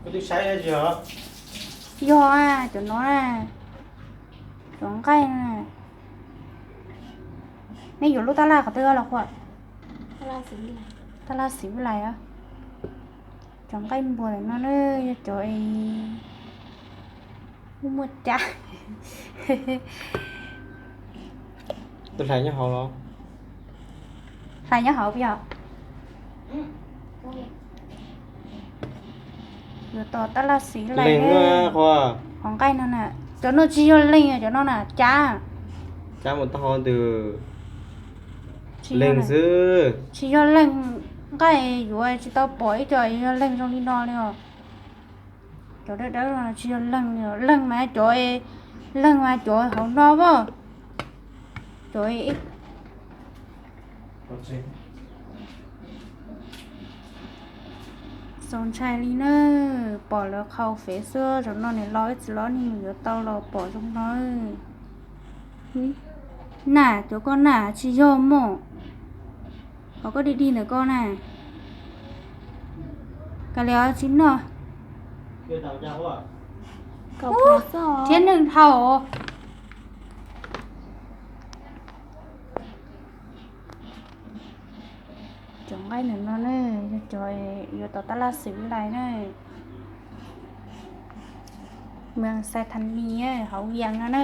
Yog cov no, cov nqaij. Nej yuav lub tab laj qhov twg los qhuas? Tab laj xim lais. Cov nqaij npua no na, yog cov es muaj muaj cab. Tus hlais nyob hauv los? Hlais nyob hauv yog. Yuav tos tab laj xim lais. Qhov nqaij no na, cov no tsis yog leej, cov no na cab. Cab mus taub hau ntws. Leej xwb. Tsis yog leej, nqaij yuav tsis tau pom ib co yog leej zoo li no li os. Cov dawb dawb no tsis yog leej li, leej mas cov, leej mas cov hauv no as. Cov txaus ntshai li na, pom lawv qhau fev xwb, zaum no niam laus ib txiv los nej mus yuav tau los pom zoo no. Na, cov koj na tsis yog mog. Qhov koj dig dig ntawm koj na, kav liam tsis noj. Thiab neeg dhau. Cov nqaij ntawm no na, yog cov yuav tom tab laj xim lais na. Mas Xais Thas Nis hauv Vias no na.